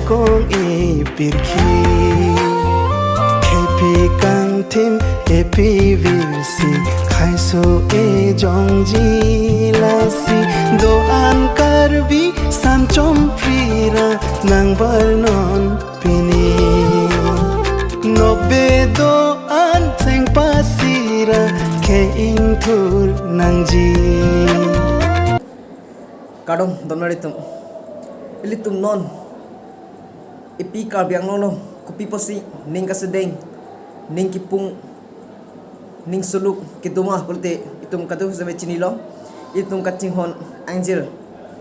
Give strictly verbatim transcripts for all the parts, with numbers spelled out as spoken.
Kong e pirkhi, khepi kangthim epi virsi, khaiso e jongji lasi, do-an Karbi sanchom prira nang barnon pini. Nokbe do-an seng pasira ke ingthur nangji. Kardom, donmar atum. Ilitum non epi Karbi Anglong along kopi pusi ning kasedeng, ning kipung, ning suluk kedo ma pulote itum kadokave chinilo. Itum kachinghon angjir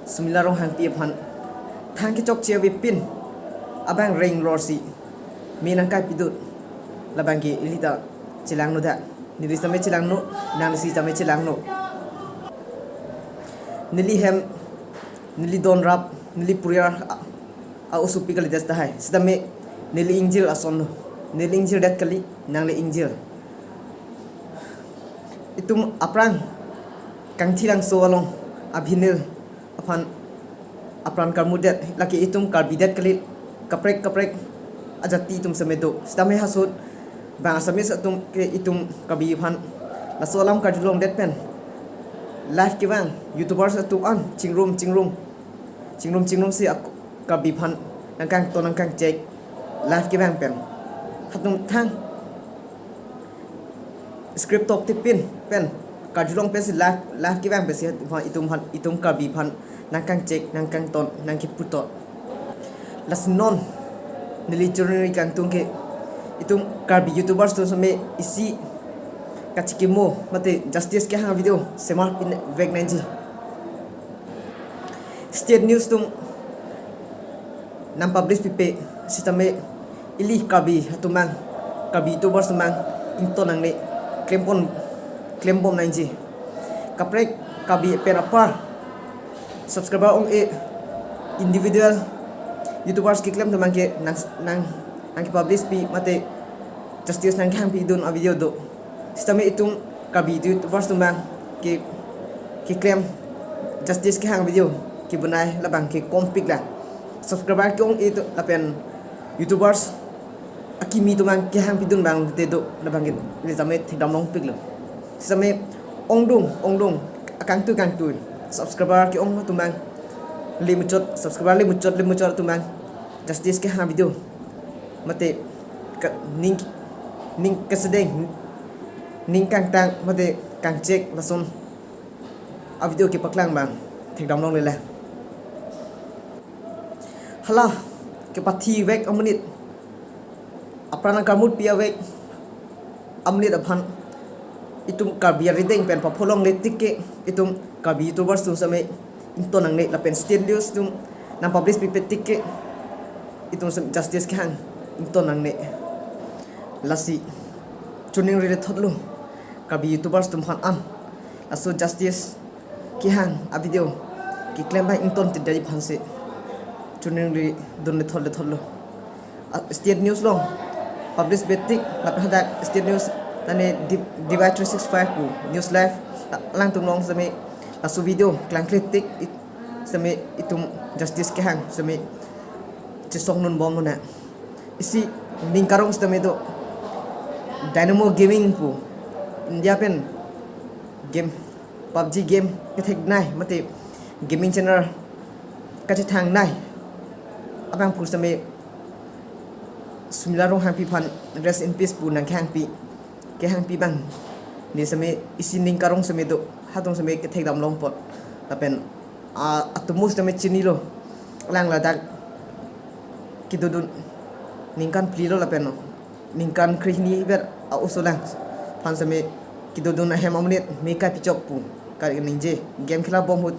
Sumila Ronghangpi aphan thang kechokche avepin abang reng lorsi me nangkai pidun, labang ke ili ta chelangno dak. Neli sitame chelangno, nangli sitame chelangno. Neli hem, neli donrap, neli puriar a, a-osopi kalidet tahai. Sitame neli ingjir asonlo. Neli ingjirdet kali, nangli ingjir. Itum aphrang Kangthilangso along abhinil aphan apran karmudet, lake itum Karbidet kali, kaprek kaprek ajati atum sitame do. Sitame hasut bang Assamese atum ke itum Karbi aphan laso alam karjulongdet pen live kevang YouTubers atum an chingrum chingrum, chingrum chingrum si ak-, Karbi aphan nangkangton nangkangchek live kevang pen hatum thang script tok tipin pen karjulong pensi live, live kevang pensi itum aphan, itum aphan, itum Karbi aphan nangkangchek, nangkangton, nangkiputot. Lasi non neli choningri kangtung ke itum Karbi YouTubers atum sitame isi kachikimo mate justice kehang video semar pinvek nangji. State news atum nangpublish pipe sitame ili Karbi atum abang, Karbi YouTubers atum abang ington nangne, klempon, klembom nangji. Kaprek Karbi pen apar subscriber ong-e individual YouTubers keklem atum abang ke nang, nang, nangkipublish pi mate justice nangkehang pidun avideo do. Sitame itum Karbi YouTubers atum abang ke, keklem justice kehang video kebonai labang ke kompik la. Subscriber ke-ong-e atum lapen YouTubers akimi atum abang kehang pidun abang te do labang ke neli sitame thekdam longpiklo. Sitame ongdung, ongdung, akangtui kangtui, subscriber ke-ong atum abang le muchot, subscriber le muchot, le muchot atum abang justice kehang video mate ka, ning, ning kesedeng, ning kangtang mate kangchek lason avideo kepaklang abang thekdam longle le. Hala kepathi vek amonit, apran nangkarmut pi avek amonit aphan itum Karbi arideng pen papholongle tik ke itum Karbi YouTubers atum sitame ington nangne lapen state news atum nangpublish pipe tik ke itum sitame justice kehang ington nangne. Lasi choningri lethotlo Karbi YouTubers atum aphan an, laso justice kehang avideo keklem abang ington tidai aphansi choningri dun lethot lethotlo. Ah, state news along publish pipe tik lapen hadak state news tane D-, DY three six five pu news live la-, alangtum along sitame laso video klangkle tik it-, sitame itum justice kehang sitame chesong nun bom mona. Isi ning karong sitame do Dynamo Gaming pu India pen game, PUBG game ketheknei mate gaming channel kachethangnei abang pu sitame Sumila Ronghangpi aphan rest in peace pu nangkehangpi, kehangpi abang ne sitame isi ning karong sitame do, hatum sitame kethekdam long apot lapen a, atomo sitame chinilo, alang ladak kedodun ningkan phli lo lapen ningkan krehini ber a-oso lang aphan sitame kedodun ahem amonit me kai pichok pu kaningje, game khela bom ahut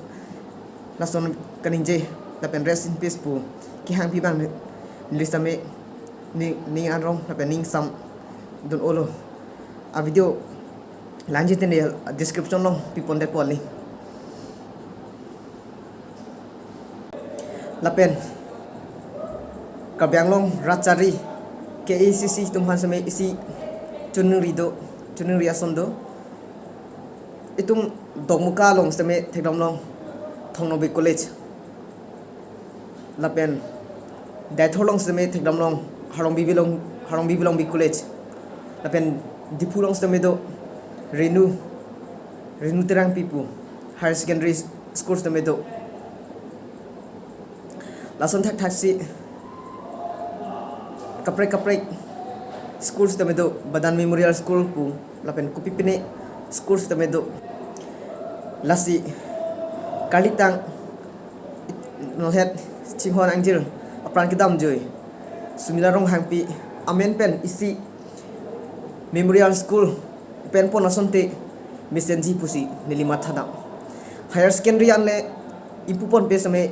lason kaningje lapen rest in peace pu kehangpi abang ne, neli sitame ning, ning arong lapen ning sam dun-olo. Avideo langji tene description along pipondet po link. Lapen Karbi Anglong Ratchari K A C C atum aphan sitame isi choningri do, choningri ason do. Itum Dokmoka along sitame thekdam long Thongnobe College lapen Deithor along sitame thekdamlong Harlongbi Bilong, Harlongbi Bilongbi College. Lapen Diphu along sitame do Renu, Renu Terangpi pu Higher Secondary School sitame do. Lason thakthaksi kaprek kaprek school sitame do, Badan Memorial School pu lapen kopipine school sitame do. Lasi kalitang nolhet chinghon angjir apran kedamjoi Sumila Ronghangpi amen pen isi Memorial School pen pon asonte mesenji pusi neli mathadam. Higher secondary anle ingpu ponpe sitame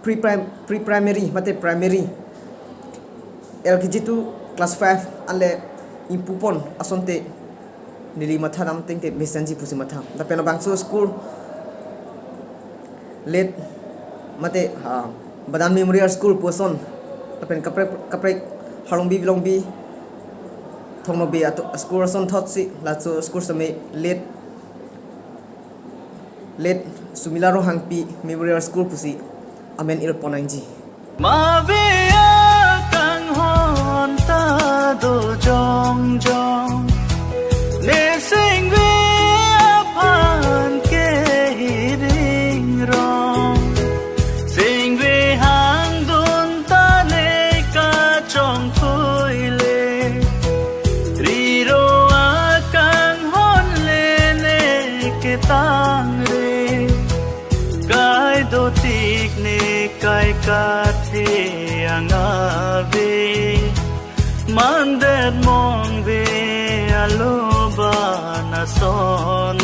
pre-prim-, pre-primary mate primary, L K G to class five anle ingpu pon asonte neli mathadam tengte mesenji pusi mathadam. Lapen labangso school late mate, ha, Badan Memorial School pu ason, lapen kaprek kaprek Harlongbi Bilongbi Thongnobe ato school asonthotsi laso school sitame late, late Sumila Ronghangpi Memorial School pusi amen il pon nangji. Mave akanghon ta do jongjong, ne singve aphan ke hiring rong. Singve hangdun ta ne kachongthui le, riro akanghon le ne ketangre. Kai dotik ne kai kathe angave, mandet mongve aloban ason